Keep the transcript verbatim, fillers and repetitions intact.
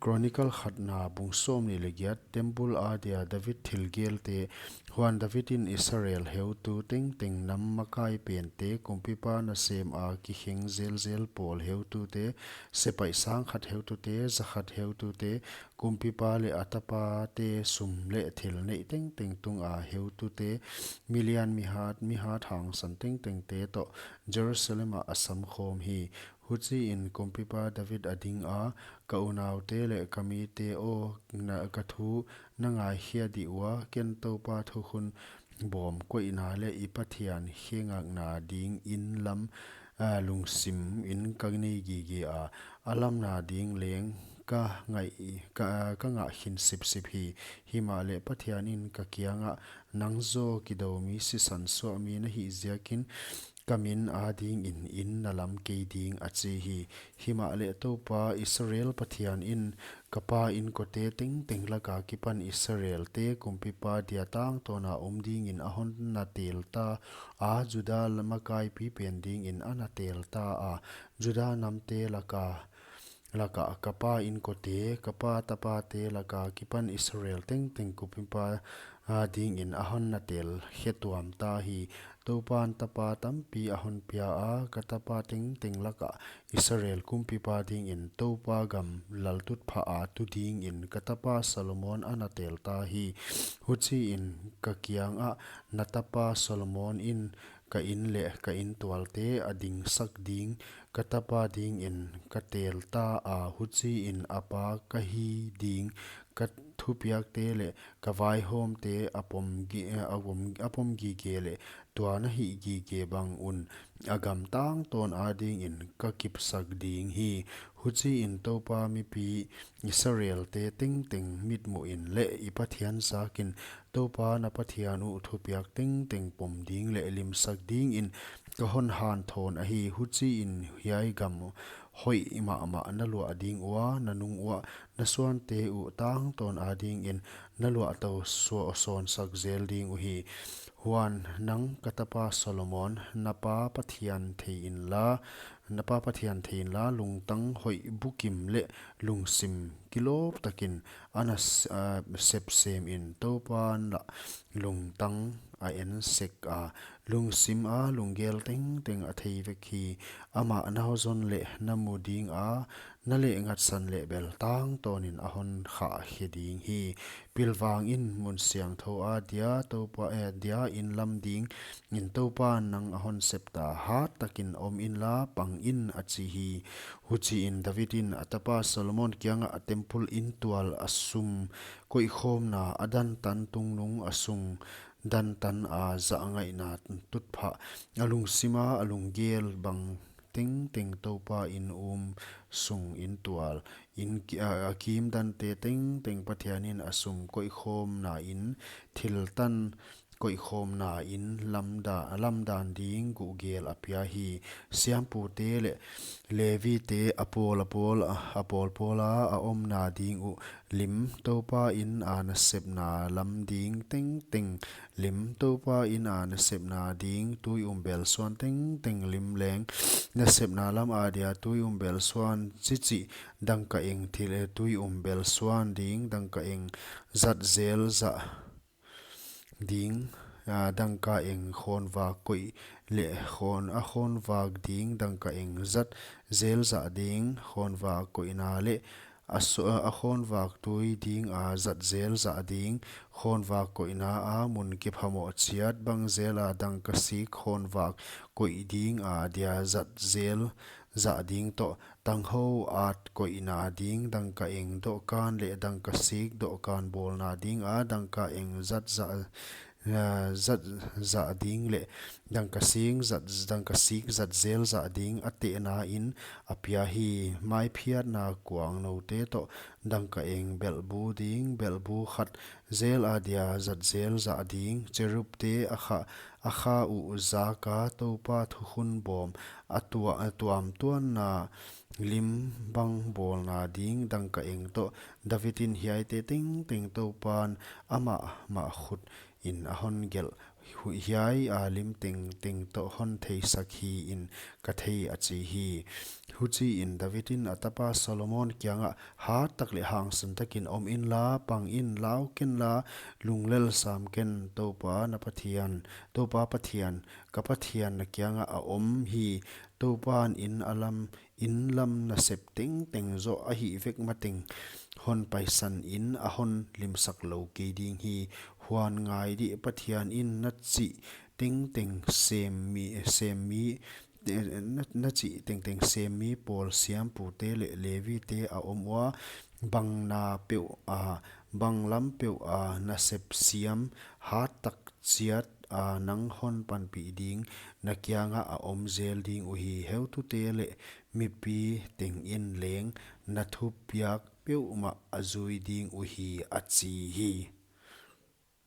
Chronicle khatna bung sawmnih leh giat, temple adia David thil gelte. Huan David in Israel heutu tengteng, nam makai pente, kumpipa nasem a kikheng zelzel pawl heutute, sepaih sangkhat heutute, zakhat heutute, kumpipa leh a tapate sum leh thil neih tengteng tunga heutute, milian mihat, mihat hangsan tengtengte toh Jerusalem ah a samkhawm hi. Huchiin kumpipa David a dinga, ka unaute leh ka mite aw, na, ka thu na ngaikhia dih ua, ken Toupa thukhun bawm koihna leh i Pathian khe ngakna dingin lam, a, lungsim in ka nei gige a, a lamna ding leng ka ngaih, ka, ka ngah khin sipsip hi. Himahleh Pathian in ka kiangah, nang zaw kidoumi sisan suahmi na hih ziakin, ka min adingin in na lam kei ding, a chi hi. Himahleh Toupa Israel Pathian in, ka pa inkote tengteng laka kipan Israelte kumpipa dia tangtawna om dingin a hon na tel ta a, Juda makaipi pen dingin a na tel ta a, Juda namte laka, laka ka pa inkote, ka pa tapate laka kipan Israel tengteng kumpipa, a, dingin a hon na tel khe tuam ta hi. Toupan tapa tampi a hon pia a, ka tapa tengteng laka Israel kumpipa dingin Toupa gam laltutphah a tu dingin ka tapa Solomon a na tel ta hi. Huchiin ka kiangah, na tapa Solomon in ka in leh ka intualte a dingsak ding, ka tapa dingin ka tel ta a, huchiin a pa ka hi ding, ka thupiakte leh ka vaihawmte a pom gi-, a pom, a pom gige leh tua na hih gige bang un a gam tangtawn adingin ka kipsak ding hi. Huchiin Toupa mipi Israelte tengteng mitmuhin leh i Pathian zakin, Toupa na Pathian uh thupiak tengteng pom ding leh limsak dingin ka hon hanthawn ahi. Huchiin hiai gam hoih mahmah na luah ding ua, na nung uah na suante uh tangtawn adingin na luah tou suah sawnsak zel ding uhi. Huan nang ka tapa Solomon, na pa Pathian thei inla, na pa Pathian thei inla, lungtang hoih bukim leh lungsim kilawp takin a na s-, a, sepsemin, Toupan lah lungtang a en sek a, lungsim a lunggel tengteng a thei vek hi. Amah na zon leh na mu dinga, na lehngatsan leh bel tangtawnin a hon khah khe ding hi. Pilvang in mun siangthou adia, Toupa, eh, dia in lam dingin Toupan nang a hon sep ta, hat takin om inla pang in, a chi hi. Huchiin David in a tapa Solomon kiangah a temple intual a sum koihkhawmna a dan tan tungnung a sung dan tan a zahngaihna tutphah, a lungsim a a lunggel bang tengteng Toupa in um sung intual, in ki-, a, a kim dante tengteng Pathian in a sum koihkhawmna in thil tan koihkhawmna in lamda-, lamdan ding guhgel a pia hi. Siampute leh Levite a pawl a pawl, a pawl pawla a omna ding uh lim, Toupa in a nasepna lam ding tengteng lim, Toupa in a nasepna ding tui umbel suan tengteng lim leng, nasepna lam adia tui umbel suan chichih dangkaeng thil, eh, tui umbel suan ding dangkaeng zat zel zah ding, a, dangkaeng khawnvak koih leh khawn, a khawnvak ding dangkaeng zat zel zah ding khawnvak koihna leh a su-, a khawnvak tui dinga zat zel zah ding khawnvak koihna a mun kiphamoh chiat bang zela dangkasik khawnvak koih ding adia zat zel zah ding toh, tanghou at koihna ding dangkaeng dohkan leh dangkasik dohkan bawlna dinga dangkaeng zat zah, eh, zat zah ding leh dangkasik zat, dangkasik zat zel zah ding a tehna in a pia hi. Maiphiatna kuang noute toh dangkaeng belhbu ding, belhbu khat zel adia zat zel zah ding, cherubte a kha, a kha uh zaka Toupa thukhun bawm a tua-, a tuamtuanna lim bang bawlna ding dangkaeng toh, David in hiaite tengteng Toupan amah mah khut in a hon gelh hiai a lim tengteng toh hon theisak hi'n ka thei, a chi hi. Huchiin David in a tapa Solomon kiangah, Hat tak leh hangsan takin om inla, pang in, lau kenla, lunglel sam ken. Toupa na Pathian, Toupa Pathian, ka Pathian na kiangah a om hi. Toupan in a lam, in lam nasep tengteng zoh a hih vek mateng hon paisan in, a hon limsak lou kei ding hi. Huan ngai dih, Pathian in na chih tengteng sem mi, sem mi, na, na chih tengteng sem mi pawl, siampute leh Levite a om ua, bang na peuh a, bang lam peuh a nasep siam hat tak chiat a nang hon panpih ding na kiangah a om zel ding uhi. Heutute leh mipi teng in leng na thupiak peuhmah a zui ding uhi, a chi hi.